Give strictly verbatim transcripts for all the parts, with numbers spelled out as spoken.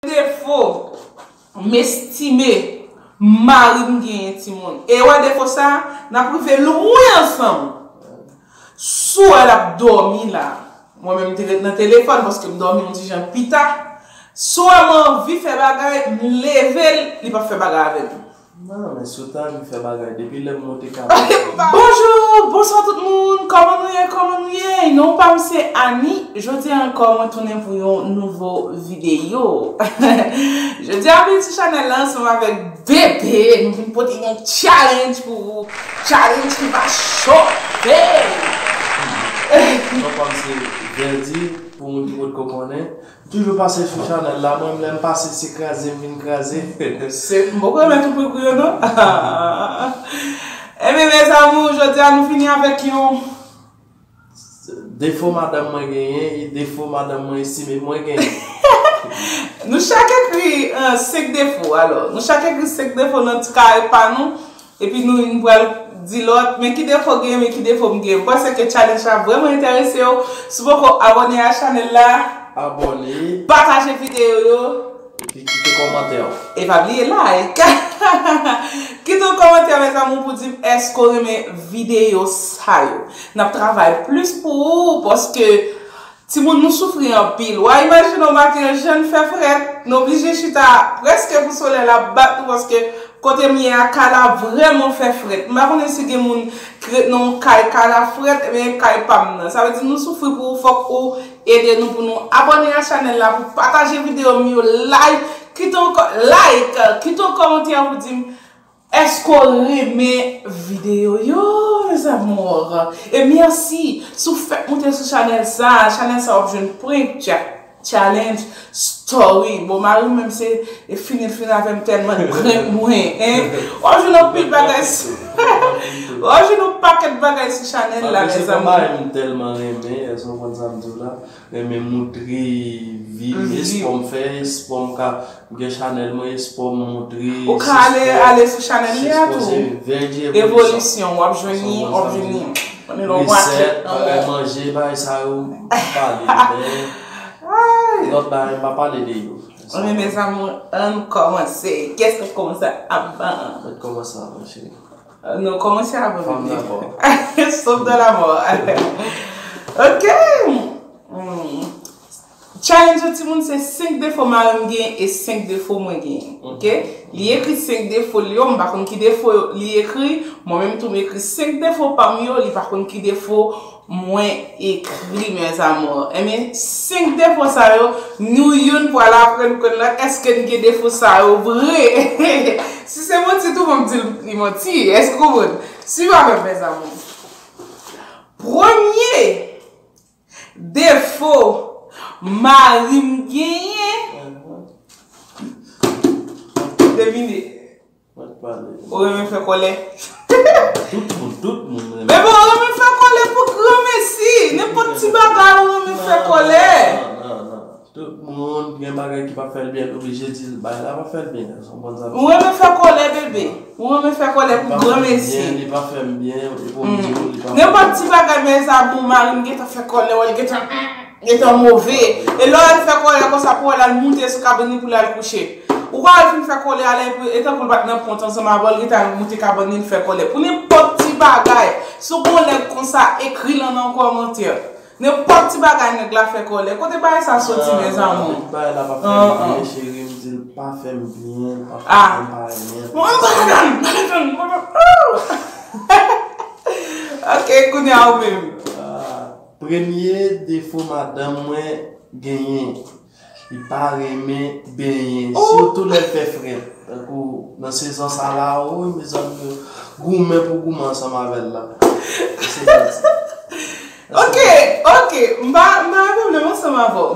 Defo m estime mari m genyen, timoun. E wè defo sa, n ap rive lwen ansanm. Si w wè l ap dòmi la, mwen menm m te ret nan telefòn paske m dòmi yon ti jan pita. Si w wè m anvi fè bagay, m leve l, li p ap fè bagay avè m. Non, men si w ta anvi fè bagay, depi lè m monte kay la. Bonjou, bonswa tout moun, kòman nou ye, kòman nou ye? Non pa m se Annie, jodi a ankò mwen tounen pou yon nouvo videyo. Jodi a m vin sou chanèl la ansanm avèk Bebe, nou vin pote yon challenge pou ou, challenge ki va chofe. Non pa m se Verdi, pou moun ki potko konnen. Toujou pase sou chanèl la, mwen lè m pase se kraze m vin kraze. Se, m poko renmen tou pri kou yo non. Ebyen mes amours, jodi a nou vini avèk yon. Defo madanm mwen genyen, e defo madanm mwen estime mwen genyen. Nou chak ekri, euh, senk defo, alò. Nou chak ekri senk defo nan ti kare pa nou. Epi nou, nou pral di lòt, men ki defo gen, men ki defo m gen. M panse ke challenge la vrèman enterese w. Si w poko abòne a chanèl la, abòne, pataje videyo yo. Epi kite kòmantè w. E pa bliye like. Kite yon kòmantè mes amours pou di m èske w renmen videyo sa yo. N ap travay plis pou ou, paske timoun, nou soufri anpil. W a imajine w make yon jèn fè frèt, nou oblije chita prèske pou solèy la bat nou, paske kote m ye a, kay la vrèman fè frèt. M pa konnen si gen moun ki ret nan yon kay, kay la frèt, ebyen kay pa m nan. Sa vle di nou soufri pou ou, fòk ou ede nou pou nou abòne a chanèl la, pou pataje videyo m yo, like, kite yon kò-, like, kite yon kòmantè pou di m èske w renmen videyo yo, mes amours? E mèsi si w fèk moute sou chanèl sa. Chanèl sa w ap jwenn prank, cha-, challenge, story. Bon, mari m menm se e fini l fini avè m tèlman l prank mwen, en. W ap jwenn anpil bagay sou, w ap jwenn yon pakèt bagay sou chanèl la, mes amours. Mari m tèlman renmen, èske w konn sa m di w la? Renmen moutre vi, espò m fè, espò m ka, m gen chanèl mwen, espò m moutre, ou ka ale, ale sou chanèl li a tou. Evolisyon, w ap jwenn li, w ap jwenn li. Resèt, bagay manje, bagay sa yo, m pale, men lòt bagay, m pa pale de yo. Ebyen mes amours, ann kòmanse. Kiyès k ap kòmanse avan? Mwen kòmanse avan, cheri. Euh, non, kòmanse avan, bebe. Fanm dabò. Sòf dan lamò. Ok. Hmm. Challenge yo, timoun, se senk defo mari m gen e senk defo mwen gen. Ok? Li ekri senk defo l yo, m pa konn ki defo li ekri. Mwen menm tou, m ekri senk defo pa m yo, li pa konn ki defo mwen ekri, mes amours. Ebyen, senk defo sa yo, nou youn pral aprann konn lòt. Èske n gen defo sa yo vre? Si se manti tou, bon, m di l li manti. Èske w konprann? Swiv avè m, mes amours. Premye defo mari m genyen. Devine. Mwen pale. Ou renmen fè kòlè? Tout moun, tout moun renmen. Men bon, ou renmen fè kòlè pou granmesi. Nenpòt ti bagay ou renmen fè kòlè. Non, non, non, non. Tout moun gen bagay ki pa fè l byen, l oblije di l bagay la pa fè l byen. Se yon bon zanmi. Ou renmen fè kòlè, bebe. Ou renmen fè kòlè pou granmesi. Li pa fè m byen, li pa fè m byen, li pa pou m di w, li pa pou m. Nenpòt ti bagay, mes amours, mari m gentan fè kòlè, wè l gentan, mm, gentan move. E lè w al fè kòlè konsa pou w al moute sou kabann li pou l al kouche. Ou ka al fin fè kòlè a la, epi e tankou l pa t nan pwent ansanm avè w, l gentan al moute kabann li, l fè kòlè. Pou nenpòt ti bagay, si w gen yon nèg konsa, ekri l nan kòmantè. Nenpòt ti bagay nèg la fè kòlè. Kote bagay sa soti, mes amours? Tout bagay la pa fè m byen, cheri, m di l pa fè m byen, pa fè m byen, pa renmen. Mwen pa renmen, pa renmen, pa renmen. Ok, kounye a ou menm. Ah, premye defo madanm mwen genyen. Li pa renmen benyen, sitou lè l fè frèt. Tankou nan sezon sa la, woy, mezanmi, goumen pou goumen ansanm avè l la. Se sa l di. Ok, ok, m pa, m pa gen pwoblèm ansanm avè w.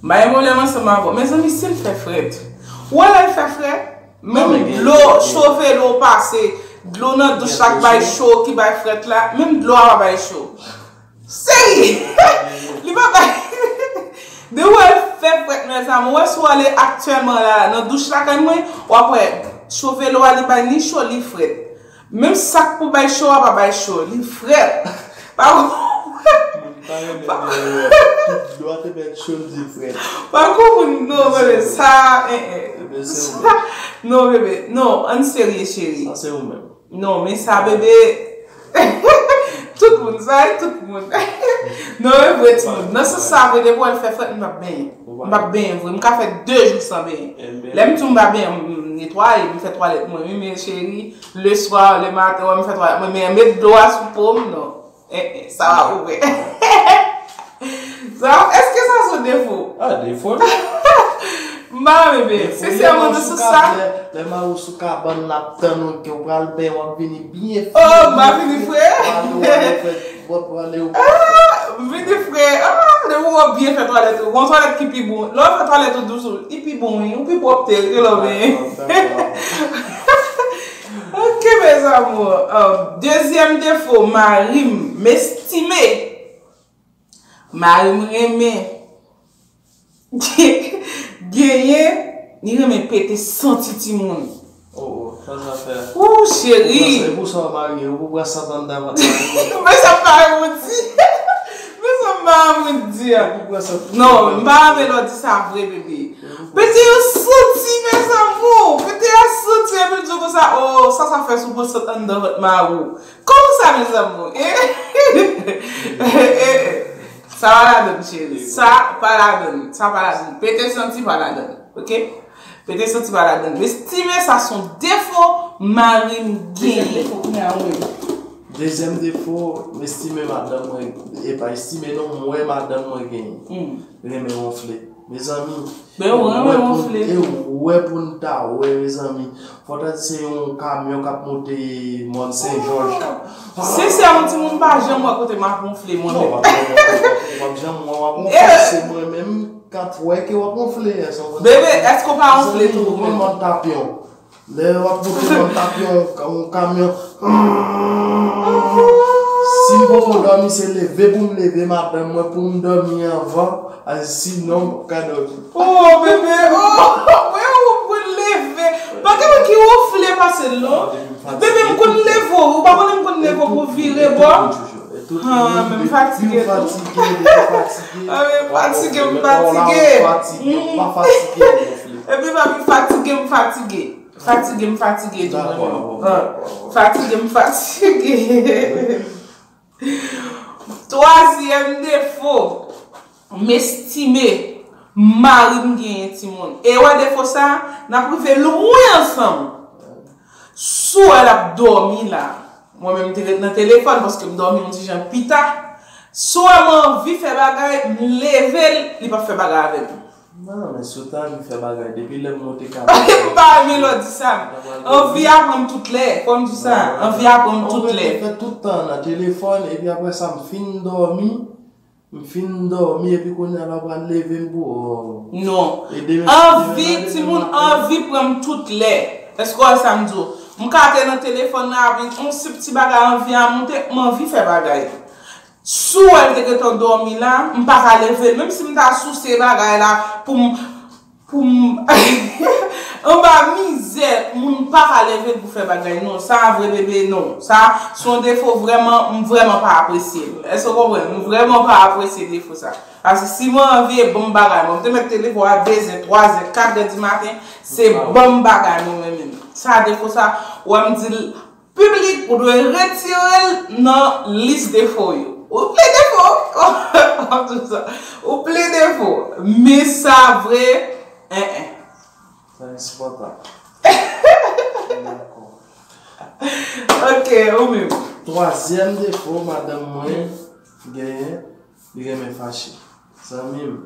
M pa gen pwoblèm ansanm avè w. Mezanmi, si l fè frèt. Ou wè lè l fè frèt? Menm dlo, cho velo pase, dlo nan douch la k bay cho, ki bay frèt la, menm dlo a pa bay cho. Serye! Li pa bay. Depi w wè l fè frèt, mes amours, ou wè si w ale aktyèlman la, nan douch lakay mwen, w ap wè cho velo a, li bay ni cho, li frèt. Menm sa k pou bay cho a pa bay cho, li frèt. Pa konprann. Li pa renmen dlo a, tout dlo a te mèt cho, l di frèt. Pa konprann, non, men. Sa, eh, eh. Ebyen, se ou menm. Non, bebe. Non, ann serye, cheri. Sa, se ou menm. Non, men sa, bebe. Tout moun, sa, e tout moun. Non, e vre, ti moun. Nan sans sa, vre, depi w al fè frèt, m p ap benyen. M p ap benyen, vre. M ka fè de jou san benyen. Lè m di w m pa benyen, m netwaye, m fè twalèt mwen, wi, men cheri, le swa, le maten, wè, m fè twalèt mwen, men met dlo a sou po m, non. Eh, eh, sa va ouvè. Sa, èske sa se yon defo? Ah, defo, non. M pa renmen, bebe. Sensèman, nan sans sa. Lè, lè mari w sou kabann l ap tann ou, ke w pral benyen, w ap vini byen fre. Oh, m pa vini fre. Pale, w ale fè bòt, w ale ou. Ah, m vini fre. Ah, depi w byen fè twalèt ou. Gon twalèt ki pi bon. Lè w fè twalèt ou dous, li pi bon, wi. Ou pi pwòpte, ke lè w benyen. Dakò, dakò. Ok, mes amours. Euh, dezyèm defo, mari m, m estime. Mari m renmen. Genyen, li renmen pete santi timoun. Oh, oh, sa sa fè. Ou, cheri. E pou sa w marye, ou pou pran sant anndan vant la. Men sa m pa renmen w di. Men sa m pa renmen w di a. Ou pou pran sant. Non, m pa renmen lè w di sa vre, bebe. Pete yo santi, mes amours. Pete a santi, epi l di w konsa, oh, sa sa fè si w pran sant anndan vant mari w. Kòman sa, mes amours? Eh? Eh, eh. Sa pa ladann, cheri. Sa pa ladann. Sa pa ladann. Pete santi pa ladann. Ok? Pete santi pa ladann. M estime sa se yon defo mari m genyen. Dezyèm defo, m estime madanm mwen, e pa estime non, m wè madanm mwen genyen. Hmm. Renmen wonfle. Mezanmi, men ou renmen wonfle tou. E ou wè pou n ta wè, mezanmi. Fò ta di se yon kamyon k ap monte Mòn Sen Jòj. Sensèman, timoun, m pa janm wè kote m ap wonfle mwen menm. Non, w ap janm wè, w ap wonfle, se mwen menm k ap wè ke w ap wonfle. Bebe, èske w pa wonfle tou ou menm? Mòn Tapyon. Lè w ap monte mòn tapyon, yon kamyon. Si m poko dòmi, se leve pou m leve madanm mwen, pou m dòmi anvan, a, sinon m p ap ka dòmi. Oh, bebe, oh, mwen ou pou leve. Pa gen moun ki wonfle pase l, non. Bebe, m konn leve w, ou pa konnen m konn leve w pou vire bò. Ah, men m fatige tou. Ah, men m fatige, m fatige. Fatige, m fatige. Ou pa fatige, wonfle. Epi, papi, fatige, m fatige. Fatige, m fatige tou mwen menm. Fatige, m fatige. Twazyèm defo, m estime mari m genyen timoun. E wè defo sa, n ap rive lwen ansanm. Si w wè l ap dòmi la, mwen menm m te ret nan telefòn paske m dòmi yon ti jan pita. Si w wè m anvi fè bagay, m leve l, li p ap fè bagay avè m. Non, men si w ta anvi fè bagay, depi lè m monte kabann. M pa renmen lè w di sa. Anvi a pran m tout lè, fò m di w sa. Anvi a pran m tout lè. Ou rete fè tout tan nan telefòn, epi apre sa, m fin dòmi, m fin dòmi, epi kounye a la w pral leve m pou, oh. Non. Anvi, timoun, anvi pran m tout lè. Èske w wè sa m di w? M ka te nan telefòn nan, epi yon senp ti bagay anvi a monte, m anvi fè bagay. Si w wè l te gentan dòmi la, m pa ka leve l. Menm si m ta souse bagay la pou m, pou m anba mizè, moun pa ka leve l pou fè bagay. Non, sa vre bebe, non. Sa se yon defo vrèman, m vrèman pa apresye l. Èske w konprann? M vrèman pa apresye defo sa. Paske si mwen anvi, e ban m bagay mwen. M te mèt te leve w a de zè, twa zè, kat zè di maten, se ban m bagay mwen, mwen menm. Sa defo sa, w wè m di l, piblik, ou dwe retire l nan lis defo yo. Ou plen defo. Ou plen defo. Men sa vre, en, en. Sa ensipòtab. Dakò. Ok, ou menm. Twazyèm defo madanm mwen genyen, li renmen fache. Zanmi m,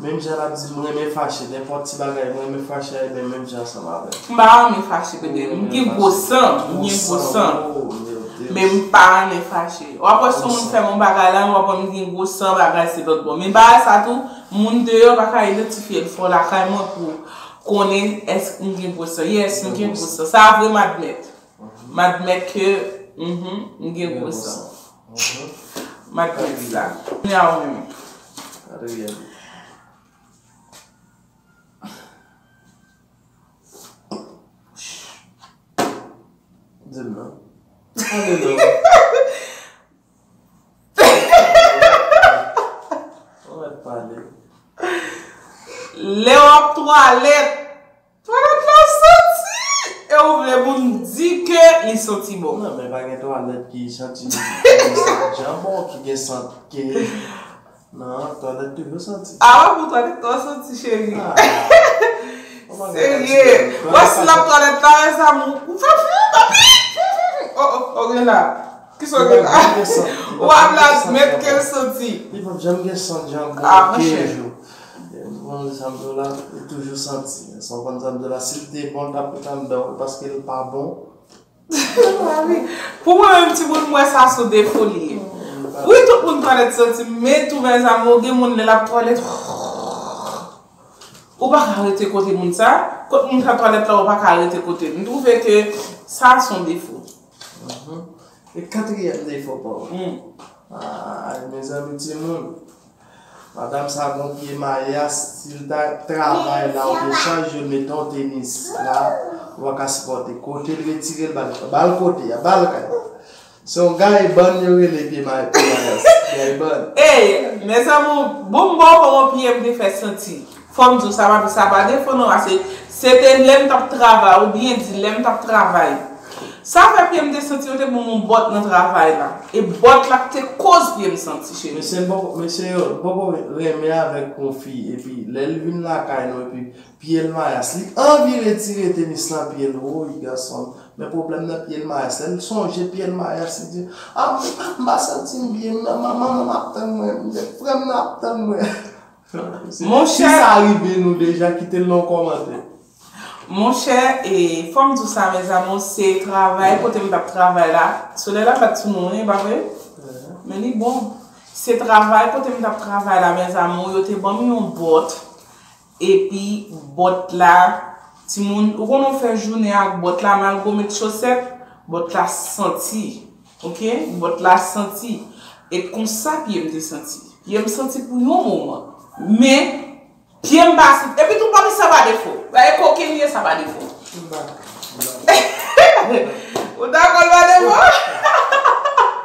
menm jan l ap di m renmen fache, nenpòt ti bagay, m renmen fache, ebyen menm jan ansanm avè l. M pa renmen fache, bebe. M gen gwo san, m gen gwo san. Men m pa renmen fache. W ap wè si yon moun fè m yon bagay la, w ap wè m gen gwo san, bagay se lòt bò. Men bagay sa tou, moun deyò pa ka idantifye l, fò lakay mwen pou konnen èske m gen gwo san. Yes, m gen gwo san. Sa vre, m admèt. M admèt ke, mhm, m gen gwo san. M admèt sa. Kounye a ou menm. Di m non. Pale non. Ou mèt pale. Lè w ap twalèt. Twalèt la santi! E ou vle pou m di ke li santi bon. Non, men pa gen twalèt ki santi, ki gen sant janbon, ki gen sant ke. Non, twalèt toujou santi. A, w ap pou twalèt la santi, cheri. Ah. Serye. Wè si l ap twalèt la, mezanmi, ou fè fou, papi. Oh, oh, oh, gen la. Kisa w gen la? Ou ap la admèt ke l santi. Li p ap janm gen sant janbon. Ah, monchè. Bon, sa m di w la, li toujou santi. Sa w konn sa m di w la, si l te bon, l t ap ret anndan w, paske l pa bon. Pou mwen menm, timoun, m wè sa sou defo li ye. Wi, tout moun twalèt santi, men tou, mezanmi, gen moun lè l ap twalèt, ou pa ka rete kote moun sa. Kot moun sa twalèt la, ou pa ka rete kote l. M twouve ke sa se yon defo. Mhm. E katriyèm defo pa w. Hmm. Ay, mezanmi, timoun. Madanm sa gon pye mayas, si l ta travay la, oubyen chak jou l mete yon tenis la, ou pa ka sipòte. Kote l retire l, ba l, ba l kote a, ba l kay. Se yon gaybòn yo rele pye may-, pye mayas. Gaybòn. Ey, mezanmi, bon, m ba w kòman pye m te fè santi. Fò m di w sa, papi, sa pa defo non, paske se te lè m t ap travay, ou byen di lè m t ap travay. Sa fè pye m te santi yo te ban m yon bòt nan travay la. E bòt la k te koz pye m santi, cheri. Mesye m poko, mesye yo poko renmen avèk yon fi, epi lè l vin lakay nou, epi pye l mayas, li anvi retire tenis nan pye l, woy, gason. Men pwoblèm nan pye l mayas, lè l sonje pye l mayas, li di, a, m pa santi m byen, manman m ap tann mwen, frè m nan ap tann mwen. Monchè. Si sa rive nou deja, kite l nan yon kòmantè. Monchè, e, fò m di w sa, mes amours, se travay kote m t ap travay la. Solèy la bat sou nou, wi, pa vre? Men li bon. Se travay kote m t ap travay la, mes amours, yo te ban m yon bòt. Epi, bòt la, timoun, ou konnen w fè jounen ak bòt la, malgre w met chosèt, bòt la santi. Oke? Bòt la santi. E konsa pye m te santi. Pye m santi pou yon moman. Men, pye m pa santi. Epi tou, papi, sa pa defo. E kokenn ye, sa pa defo. M pa, m pa. Ou dakò l pa defo?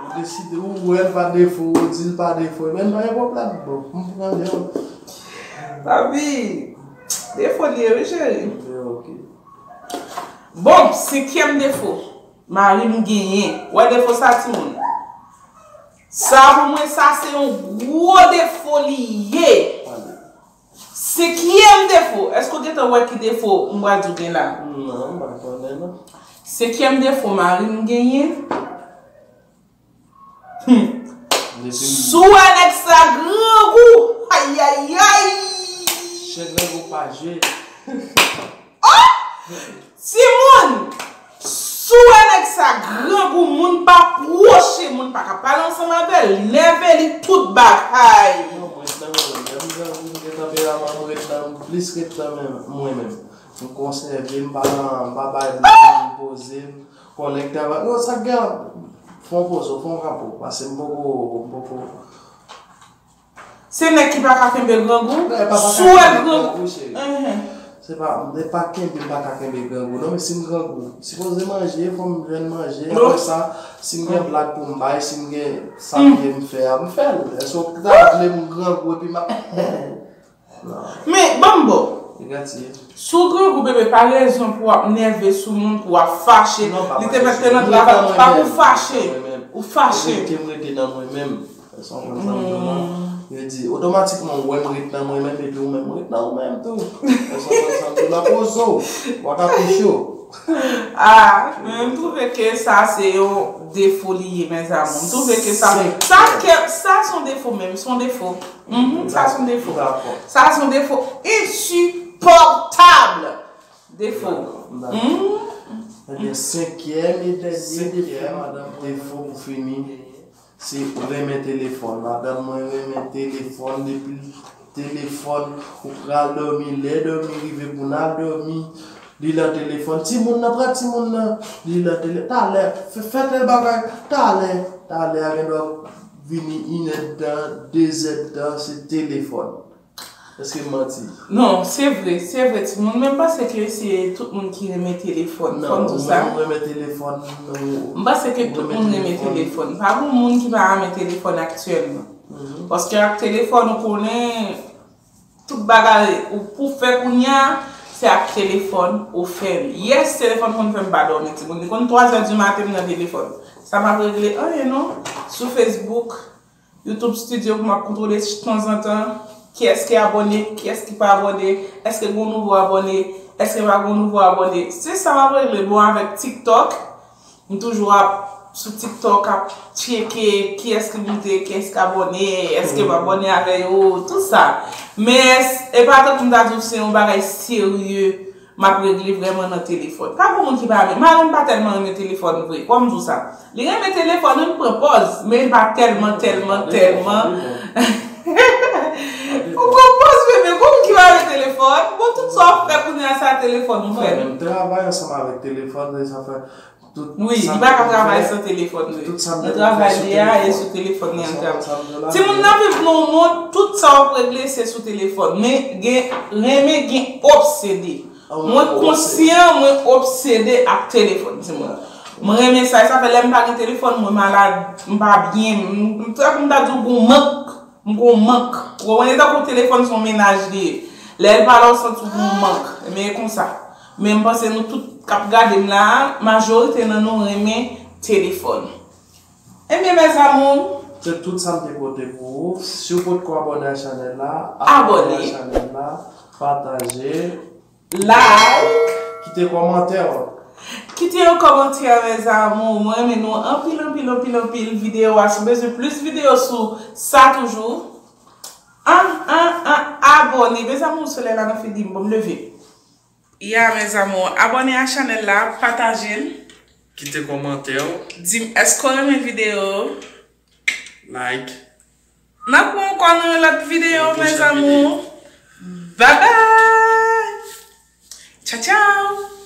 Ou deside, ou wè l pa defo, ou di l pa defo. Men pa gen pwoblèm. Bon, m pran de. Papi, defo li ye, wi, cheri. Ok. Bon, senkyèm defo. Mari m genyen. Wè defo sa, timoun. Sa pou mwen, sa se yon gwo defo li ye. Senkyèm defo. Èske w gentan wè ki defo m pral di w gen la? Non, m pa konnen non. Senkyèm defo mari m genyen. Hmm. Depi m Si w wè nèg sa grangou, ayayay! Chè grangou pa jwe. Oh! Timoun! Si w wè nèg sa grangou, moun pa pwoche, moun pa ka pale ansanm avè l, nève li tout bagay. Non, mwen ret nan mwen menm. Lè m grangou, m gen tanperaman, m ret nan, m plis ret nan men, mwen menm. M konsève, m pa nan, m pa bay moun poze m. Kòlèg travay. Yo, sa k gen an? Fè yon poze w, fè yon kanpe w. Paske m poko, m poko. Se nèg ki pa ka kenbe grangou? Sou wè grangou, cheri. Se pa, e pa kenbe m pa ka kenbe grangou. Non, men si m grangou, sipoze manje, fò m jwenn manje. Apre sa, si m gen blag pou m bay, si m gen sa m gen m fè a, m fè l. Èske w ta vle m grangou epi m ap Men, ban m ba w. Si w grangou, bebe, pa rezon pou w ap nève sou moun, pou w ap fache. Li te mèt te nan travay, pa pou fache. Ou fache. Rete, m rete nan mwen menm. Pèsonn konn sa m di w la. Yo di, otomatikman, ou wè m ret nan mwen menm, epi ou menm, ou ret nan ou menm tou. Pèsonn konn sa m di w la, poze w. Ou pa ka pi cho. Ah, men m twouve ke sa se yon defo li ye, mes amours. M twouve ke sa, sa ke, sa se yon defo menm, se yon defo. Mhm, sa se yon defo. Sa se yon defo insupòtab. Defo. Dakò, dakò. Mhm. Ebyen, senkyèm e dènye defo, madanm, defo pou fini, se renmen telefòn. Madanm mwen renmen telefòn depi telefòn, ou pral dòmi, lè dòmi rive pou n al dòmi, li nan telefòn. Timoun nan, pran timoun nan, li nan tele-, talè, fè, fè tèl bagay, talè, talè a gendwa vini inèdtan, dezèdtan, se telefòn. Èske m manti? Non, se vre, se vre, timoun. Men m panse ke se tout moun ki renmen telefòn. Fò m di w sa. Non, ou menm ou renmen telefòn, ou, m panse ke tout moun renmen telefòn. Pa gen moun ki pa renmen telefòn aktyèlman. Mhm. Paske ak telefòn, ou konnen, Tout bagay ou pou fè kounye a, se ak telefòn ou fè l. Yes, telefòn konn fè m pa dòmi, timoun. Li konn twa zè di maten, m nan telefòn. Sa m ap regle? Anyen non. Sou Facebook, YouTube Studio pou m ap kontwole tanzantan. Kiyès ki abòne, kiyès ki pa abòne, èske gen nouvo abòne, èske pa gen nouvo abòne. Se sa m ap regle. Bon, avèk TikTok, m toujou ap sou TikTok ap tcheke kiyès ki moute, kiyès ki abòne, èske m abòne avè yo, tout sa. Men e pa tankou m ta di w se yon bagay serye m ap regle vrèman nan telefòn. Pa gen moun ki pa renmen. Marlène pa tèlman renmen telefòn vre. Kòm m di w sa. Li renmen telefòn, li pran pòz, men li pa tèlman, tèlman, tèlman. Ou pran pòz, bebe. Gon moun ki pa renmen telefòn. Bon, tout sa w ap fè kounye a, se a telefòn ou fè l. Menm travay ansanm avèk telefòn, e sa fè tout. Wi, li pa ka travay san telefòn li. Nan travay li a, e sou telefòn li ap travay. Timoun nan viv nan yon mond, tout sa w ap regle, se sou telefòn. Men gen renmen, gen obsede. Mwen konsyan, mwen obsede ak telefòn, timoun. Mwen renmen sa, e sa fè lè m pa gen telefòn, mwen malad, m pa byen, m, m, tankou m ta di w gon mank, m gon mank. Ou konprann? E tankou telefòn se yon mennaj li ye. Lè l pa la, w santi w gon mank. Men e konsa. Men m panse nou tout k ap gade m la a, majorite nan nou renmen telefòn. Ebyen, mes amours. Se tout sa m te pote pou ou. Si w potko abòne a chanèl la, abòne a chanèl la, pataje, like, kite kòmantè w. Kite yon kòmantè, mes amours. Mwen renmen nou anpil, anpil, anpil, anpil. Videyo a, si w bezwen plis videyo sou sa toujou, an, an, an, abòne. Mes amours, solèy la nan figi m, bon, m leve. Ya, mes amours, abòne a chanèl la, pataje l. Kite kòmantè w. Di m, èske w renmen videyo? Like. N ap wè ankò nan yon lòt videyo, mes amours. Bye bye. Tchao, tchao.